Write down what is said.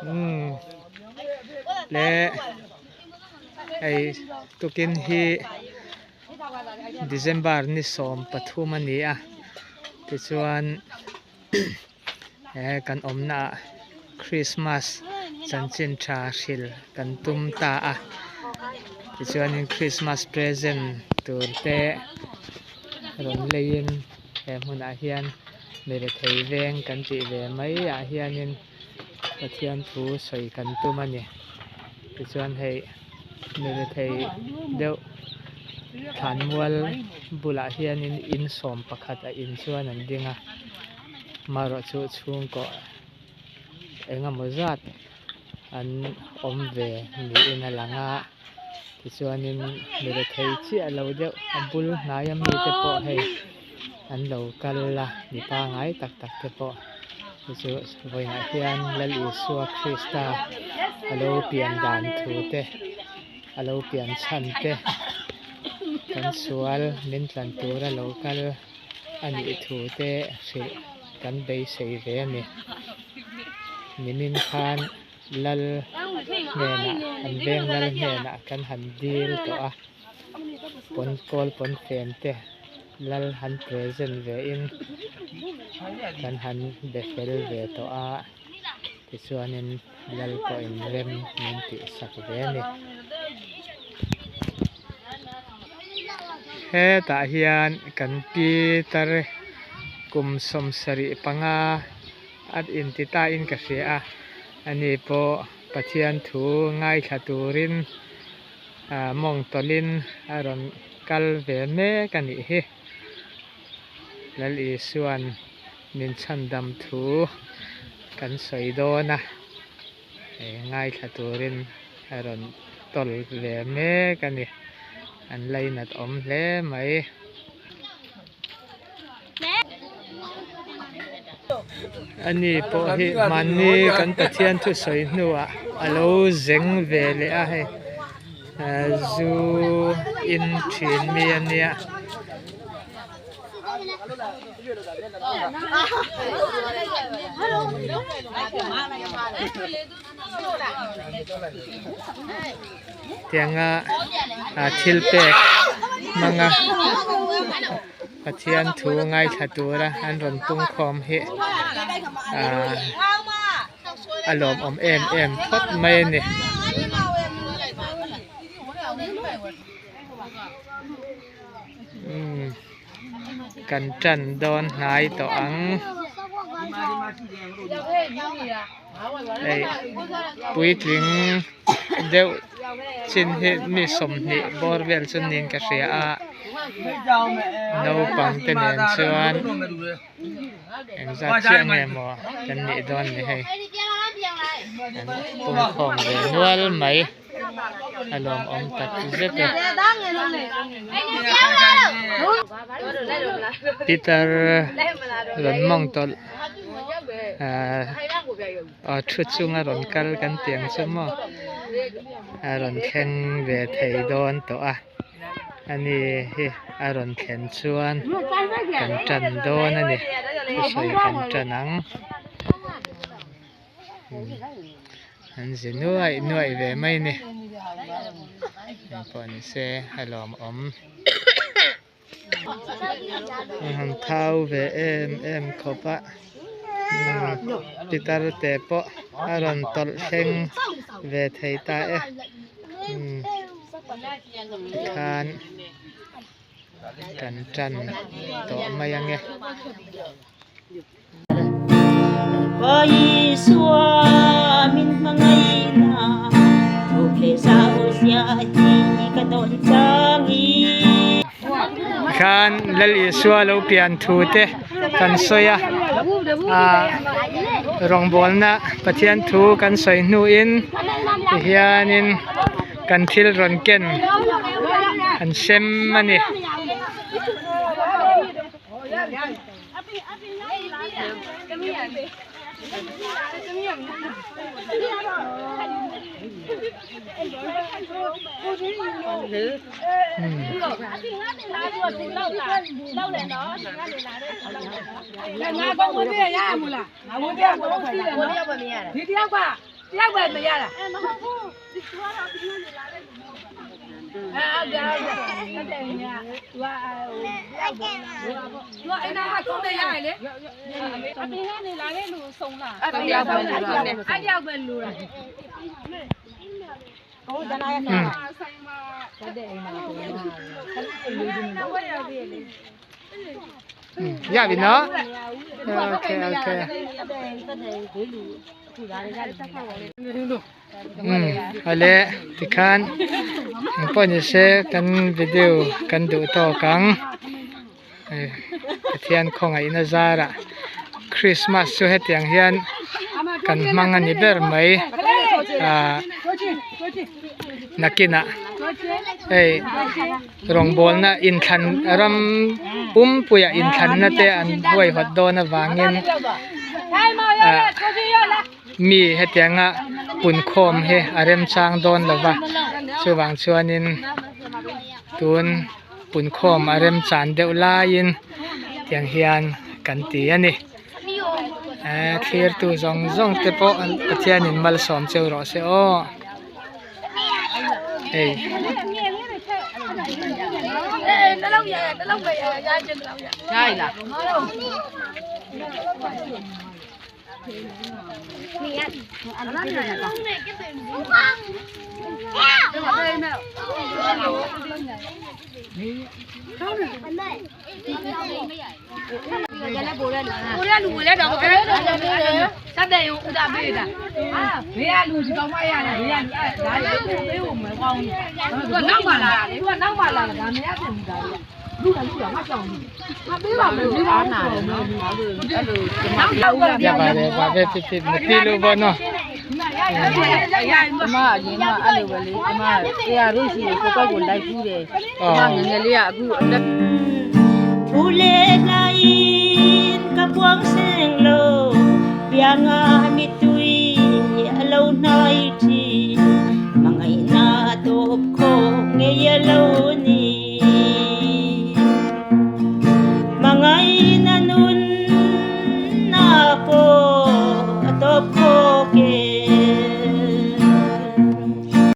Umm leh hei tukin hi December ni 13 a ni a tichuan he kan awmna ah Christmas chanchin tha hril kan tum ta a tichuanin Christmas present tur te rawn leiin he hmunah hian mi rethei veng kan tih ve mai ah hianin Pathian thu sawi kan tum a ni tichuan hei mi rethei deuh thlanmual bulah hianin in sawm pakhat a in chuan an ding a marawh chu chhungkaw eng emaw zat an awm ve niin a lang a tichuanin mi rethei chiah lo deuh a bul hnaia mite pawh hei an lo kal a mi pangai tak tak te pawh chu chu vawiinah hian Lal Isua Krista a lo pian dan thu te a lo pian chhan te kan sual min tlan tura lo kal a nih thu te hrilh kan beisei ve a ni nimin khan lal hnenah an veng lal hnenah kan han dil tawh a pawn kawl pawn fen te lal han present ve in kan han be fel ve tawh a tichuanin lal pawhin rem min tih sak ve a ni. Hetah hian kan pi tar kum 75 a inti ta in ka hria a ani pawh Pathian thu ngaithla turin ah mawng tawlhin a rawn kal ve mek a nih hi. Lal Isua'n min chhandam thu kan sawi dawn a, hei ngaithla turin a rawn tawl ve mek a ni. An lainat awm hle mai. Ani pawh hi mahni kan Pathian thusawi hnuah a lo zeng ve leh a hei zu in thin mi a nia. Tianga thil pek hmanga Pathian thu ngaithla tura an rawn pung khawm hi ah a lawmawm em em phawt mai a ni. Umm kan tan dawn hnai tawh ang hei puitling deuh chin hi mi 20 bawr vel chu niin ka hria a naupang te nen chuan engzat chiah nge maw kan nih dawn ni hei an pungkhawm ve nual mai. A lawmawm tak zet e. Pitar rawn mawng tawlh ahh thu chunga rawn kal kan tih ang chu maw a rawn thleng ve thei dawn tawh a ani hi a rawn thlen chuan kan tan dawn a ni thusawi kan tan ang. An zi nuaih nuaih ve mai a ni engpawh ni se a lawmawm an han thau ve em em khawp a pitar te pawh a rawn tawlh thleng ve thei ta e tikhan kan tan tawh mai ange. Khan Lal Isua lo pian thu te kan sawi a ah rawngbawlna Pathian thu kan sawi hnuin tihianin kan thil rawn ken an sem a ni. Ya bi no okay okay um awle tikhan engpawh ni se kan video kan duh tawk ang Pathian khawngaihna zarah Christmas chu hetiang hian kan hmang a ni ber mai ah nakinah hei rawngbawlna inthlan ram pumpuia inthlanna te an huaihawt dawn avangin ah mi hetianga punkhawm hi a remchang dawn lo va chuvang chuanin tun. Punkhawm a remchan deuh laiin tiang hian kan ti a ni. Eee thlirtu zawng zawng te pawh Pathianin malsawm cheu rawh se aw. Hei.